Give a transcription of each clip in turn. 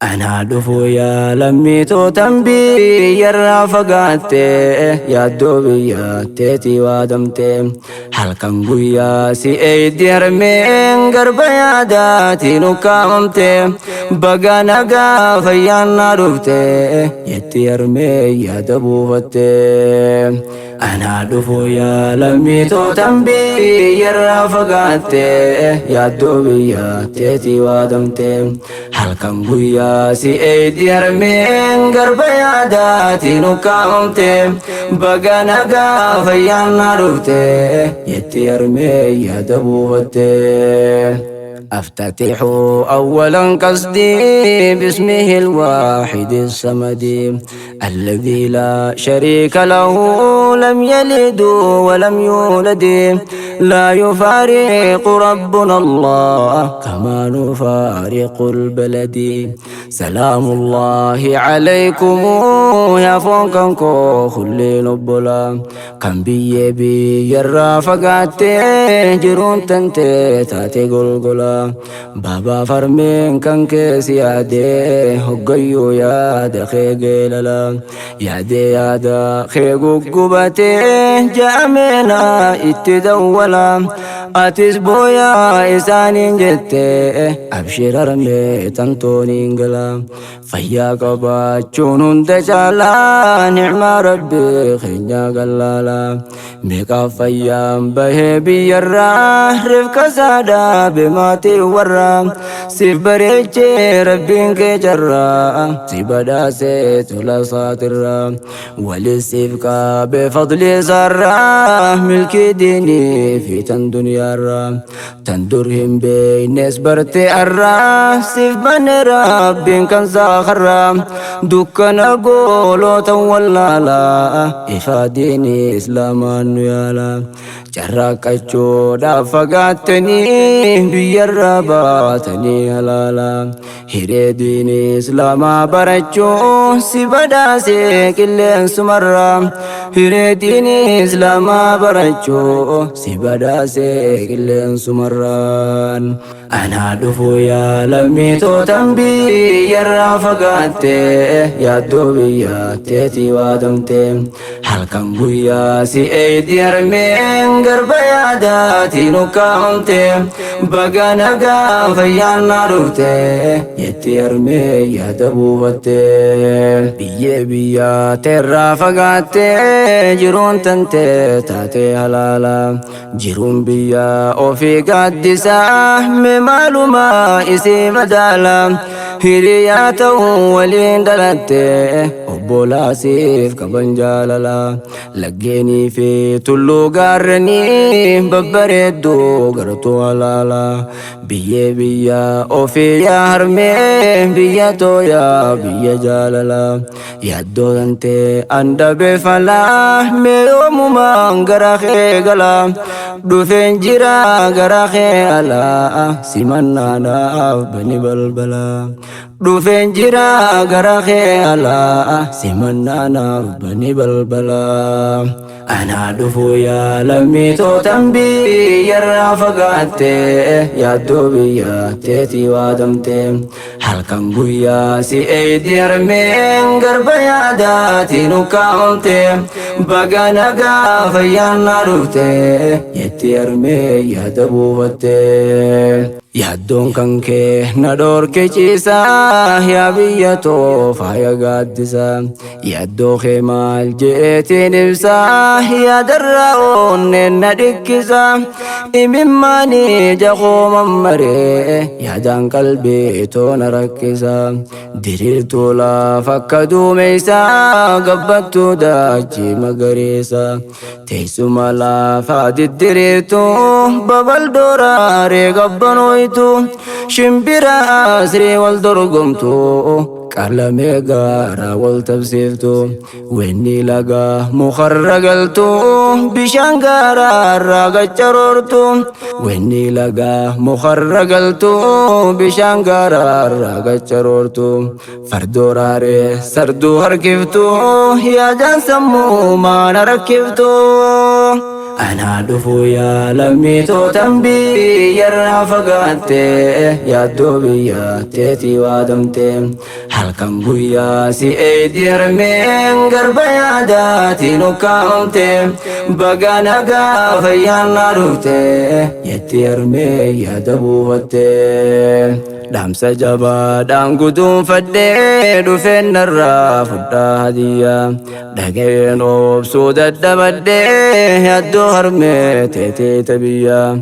Anaa dhufuu yaa lammiitootan biyyarraa fagaattee yaaddoo biyyatteetii waadamtee halkan guyyaa si eeydi harmeen garba yaadaatiin ukkaamamtee baga nagaa fayyaan naa dhuftee jetti harmee yaada buufattee. Anaa dhufuu yaa lammiitootan biyyarraa fagaattee yaaddoo biyyatteetii waadamtee halkan guyyaa si eeydi harmeen garba yaadaatiin ukkaamamtee baga nagaa fayyaan naa dhuftee jetti harmee yaada buufattee. أفتتح أولا قصدي باسمه الواحد الصمد الذي لا شريك له لم يلد ولم يولد لا يفارق ربنا الله كما نفارق البلد سلام الله عليكم يا فوقنكو خلي نبلا كم بي بي يرافقاتي جرون تنتي تاتي قلقلا بابا فرمين كان كيس يادي هقيو يا دخي قيللا يادي يا دخي قبتي جامنا اتدولا أتس بويا إسانين جتي أبشر رمي تنتونين قلا فيا قباتشون دجالا نعم ربي خينيا قلالا ميقا فيا به بيرا رفق سادا بماتي ورا سيف بريتشي ربين كجرا سيبدا سيت لا ساترا ولسيفك بفضل زرا ملك ديني في تن دنيا را تندرهم بين برتي الرا سيف بن ربين كان زاخرا دكنا قولو تولا لا إفاديني إسلاما نيالا carraaqachuudhaaf fagaattanii biyyarraa baatanii halaala hiree diinii islaamaa barachuu si badhaasee qilleensumarraa hiree diinii islaamaa barachuu si badhaasee qilleensumarraan. Anaa dhufuu yaa lammiitootan biyyarraa fagaattee yaaddoo biyyatteetii waadamtee halkan guyyaa si eeydi harmeen garba yaadaatiin ukkaamamtee baga nagaa fayyaan naa dhuftee jetti harmee yaada buufattee biyyee biyyaateerraa fagaattee jiruun tantee taatee halaala jiruun biyyaa ofii gaaddisaa mee maalumaa isii madaala hiriyaa ta'uu waliin dhalattee obbolaasiif qaban jaalala laggeenii fi tulluu gaarranii babbareedduu gartuu halaala biyyee biyya ofii yaa harmee biyya tooyaa biyya jaalala yaaddoo tantee andabe falaa mee yoomumaan gara kee gala dhufeen jira gara kee alaa simannaadhaaf bani balbala dhufeen jira gara kee alaa simannaanaaf bani balbala. Anaa dhufuu yaa lammiitootan biyyarraa fagaattee yaaddoo biyyatteetii waadamtee halkan guyyaa si eeydi harmeen garba yaadaatiin ukkaamamtee baga nagaa fayyaan naa dhuftee jetti harmee yaada buufattee. Yaaddoon kan kee na dhoorke ciisaa yaa biyya too faaya gaaddisaa yaaddoo kee maal jeetiin ibsaa yaadarraa onneen na dhikkisaa imimmaanii jaqoo mammaree yaadaan qalbii too na rakkisaa diriirtuu lafa akka duumeysaa gabbattuu daachii magariisa teessuma lafaa diddiriirtuu babal dooraaree gabbanooytu shimbira asrii wal dorgomtu qalamee gaara wal tabsiiftu wenni lagaa mukarra galtu bishaan gaaraarraa gaccaroortu wenni lagaa mukarra galtu bishaan gaaraarraa gaccaroortu fardooraaree sarduu harkiftu yaadaan sammuu maana rakkiftu. Anaa dhufuu yaa lammiitootan biyyarraa fagaatte, yaaddoo biyyaatteetii waadamte. Halkan guyyaa si eeydi harmeen, garba yaadaatiin ukkaamamte. Baga nagaa fayyaan naa dhufte jetti harmee yaada buufatte. Dhaamsa jabaadhaan guduunfadhee dhufeen narraa fudhaa hadiyyaa. Dhageen obsuu dadhabadhee yaaddoo harmee teetee tabiyyaa.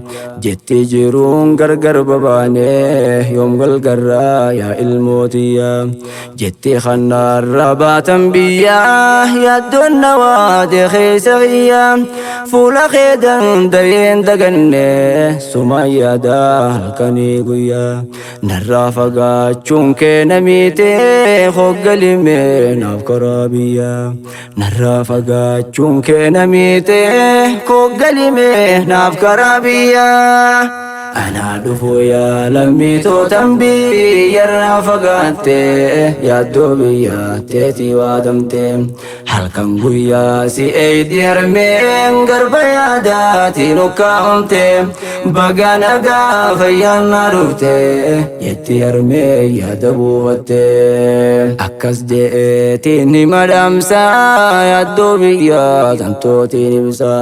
Jetti jiruun gargar babaanee yoom galgarraa yaa ilmootiyyaa. Jetti kanarra baatan biyyaa, yaaddoon nawaate keessa kiyyaa. Fuula kee danda'een daganne, suma yaadaa halkanii guyyaa. Narraa fagaachuun kee namiite, hoggalimee naaf karaa biyyaa. Narraa fagaachuun kee namiite, hoggalimee naaf karaa biyyaa. Anaa dhufuu yaa lammiitootan biyyarraa fagaatte, yaaddoo biyyaatteetii waadamte. Halkan guyyaa si eeydi harmeen, garba yaadaatiin ukkaamamte. Baga nagaa fayyaan naa dhufte jetti harmee yaada buufatte. Akkas je'eetiin hima dhaamsaa, yaaddoo biyyaa tantootiin ibsa.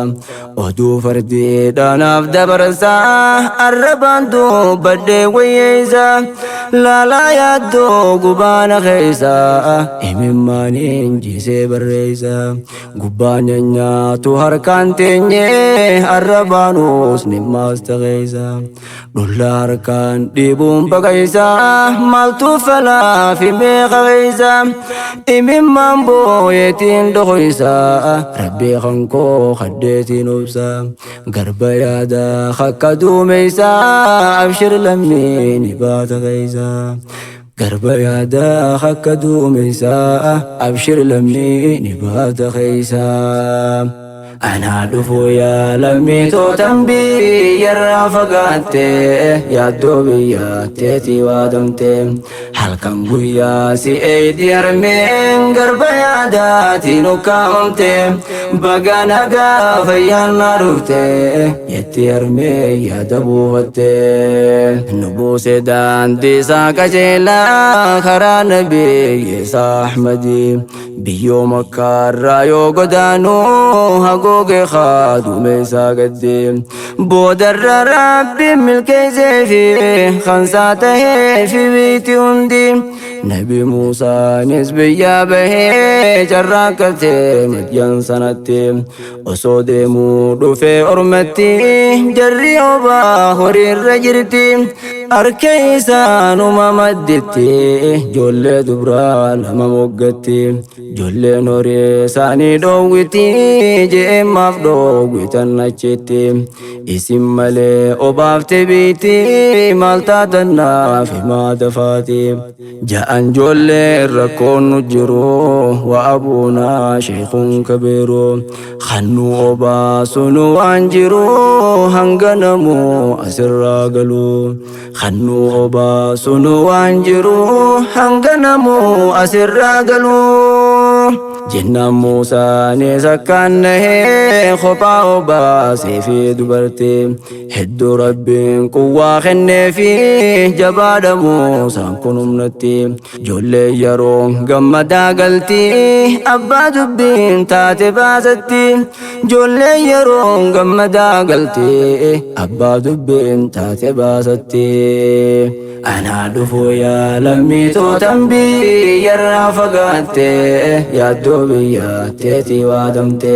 Oduu fardiidhaanaaf dabarsaa, arrabaan dubbadhee wayyeessa. Laalaa yaaddoo gubaana keessa, imimmaaniin jiisee barreessa. Gubbaan nyaatu harkaan teenyee, arrabaanuus nimmaas ta'eessa. Dhulla harkaan dhiibuun baqaysa, maaltu falaa fi meeqa keessa. Imimmaan booyeetiin dhokoysa, rabbii kankoo kaddeetiin obsa. Garba yaadaa akka duumeysa, abshir lammiin baata keessa. Garba yaadaa akka duumeysa, abshir lammiin baata keessa. Anaa dhufuu yaa lammiitootan biyyarraa fagaatte, yaaddoo biyyaatteetii waadamte. Halkan guyyaa si eeydi harmeen, garba yaadaatiin ukkaamamte. Baga nagaa fayyaan naa dhufte jetti harmee yaada buufatte. Nu buuse daandii isaa qajeelaa, karaa nabiyyi isaa Ahmadii. Biyyoo makkaarraa yoo godaanu, hagooge kaadume isaa gaddi. Boodarra rabbi milkeessee fi kansaa tahee fi biitti hundi. Nabi Muusaanis biyyaa bahee carraaqqatee Madyan sanatti. Osoo deemuu dhufee ormatti, jarri obaa horiirra jirti. Harka isaanuma madditti ijoollee dubraa lama moggatti. Ijoolleen horii isaanii dhoowwiti, je'emmaaf dhoowwitan achitti. Isin malee obaafte biitti, maal taatannaaf himaa dafaati. Ja'an ijoollee, rakkoon nu jiru wa abuunaa sheekun kabiiru. Kannu obaasunu waan jiru hanga namuu asirraa galu. Kannu obaasunu waan jiru hanga namuu asirraa galu. Jennaan Muusaanis akkaan nahee kophaa obaasee fi dubartii hedduu rabbiin quwwaa kennee fi jabaadha Muusaan kun humnatti. Ijoollee yeroo gammadaa galti, abbaa dubbiin taate baasatti. Ijoollee yeroo gammadaa galti, abbaa dubbiin taate baasatti. Anaa dhufuu yaa lammiitootan biyyarraa fagaatte, yaaddoo biyyaatteetii waadamte.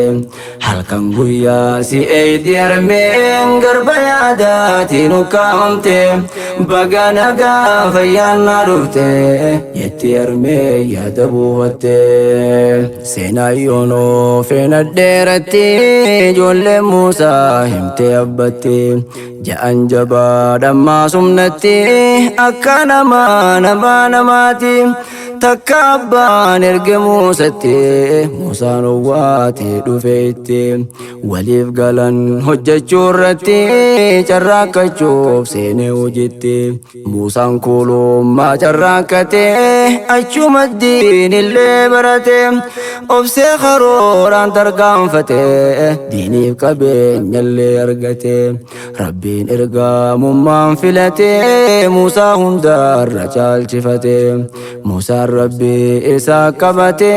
Halkan guyyaa si eeydi harmeen, garba yaadaatiin ukkaamamte. Baga nagaa fayyaan naa dhufte jetti harmee yaada buufatte. Seenaa yoonoo feena dheeratti, ijoollee Muusaa himtee abbatti. Ja'an jabaa dhammaa sumnatti, akka namaa namaa namaati. Takka abbaan erge Muusatti, Muusaan owwaate dhufe itti. Waliif galan hojjechuu irratti, carraaqachuuf seenee hojitti. Muusaan kuulummaa carraaqqate, achuma diinillee barate. Obsee karooraan tarkaanfate, diiniif qabeenyallee argate. Rabbiin ergamummaan filate, Muusaa hundarra caalchifate. Muusaan Rabbii isa qabate,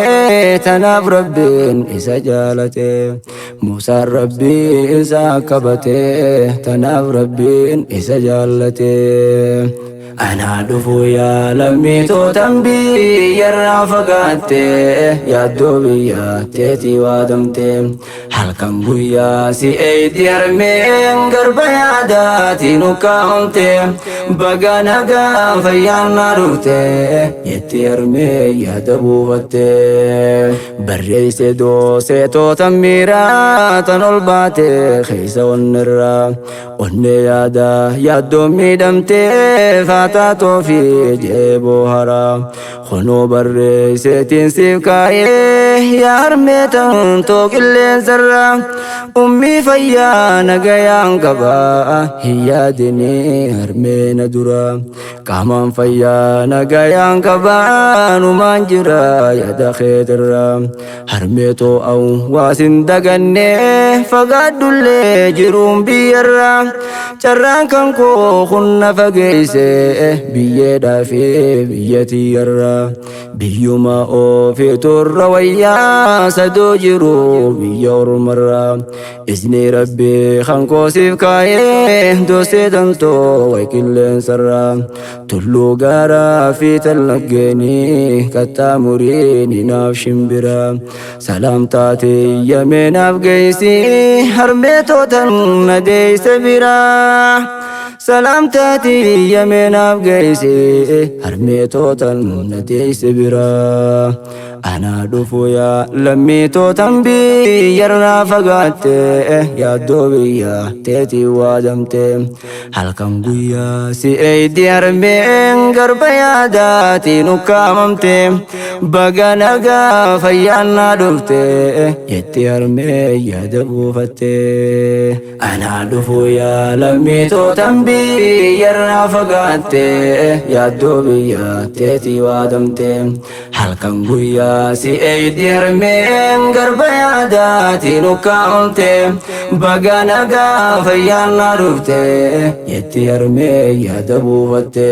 tanaaf Rabbiin isa jaalate. Muusaan Rabbii isa qabate, tanaaf Rabbiin isa jaallate. Anaa dhufu yaa lammiitootan biyyarraa fagaatte, yaaddoo biyya teetii waadamte. Halkan guyyaa si eeydi harmeen, garba yaadaatiin ukkaamte. Baga nagaa fayyaan na dhufte jetti harmee yaada buufatte. Barreesse dooseetoota miiraa tan ol baate keessa onnirraa. Onnee yaada yaaddoon miidhamtee faataa toofii jeeboo haraa. Kunoo barreesseetiin siif kaayee yaa harmee tantoo qilleensarraa. Ummii fayyaa nagayaan qabaa, hin yaadinii harmee na dura. Qaamaan fayyaa nagayaan qabaa, numaan jira yaada keetirraa. Harmee too'awu waasin dagannee, fagaadhullee jiruun biyyarraa. Carraan kan koo kunna fageesse biyyeedhaa fi biyya tiyyarraa. Biyyuma ofii turra wayyaa sadoo jiru biyya ormarraa. Izni Rabbii kan koosiif kaayee doosee tantoo way qilleensarraa. Tulluu gaaraa fi tallaggeenii qaxxaamurii naaf shimbira. Salaamtaatee yamee naaf geessi harmeetootan na deeyse biraa. Salaamtaatii yamee naaf geessi harmeetootan na deeyse biraa. Anaa dhufu yaa lammiitootan biyyarraa fagaatte, yaaddoo biyya teetii waadamte. Halkan guyyaa si eeydi harmeen, garba yaadaatiin ukkaamamte. Baga nagaa fayyaan na dhufte jetti harmee yaada buufatte. Anaa dhufu yaa lammiitootan biyyarraa fagaatte, yaaddoo biyya teetii waadamte. Halkan guyyaa si eeydi harmeen, garba yaadaatiin ukkaamamte. Baga nagaa fayyaan na dhufte jetti harmee yaada buufatte.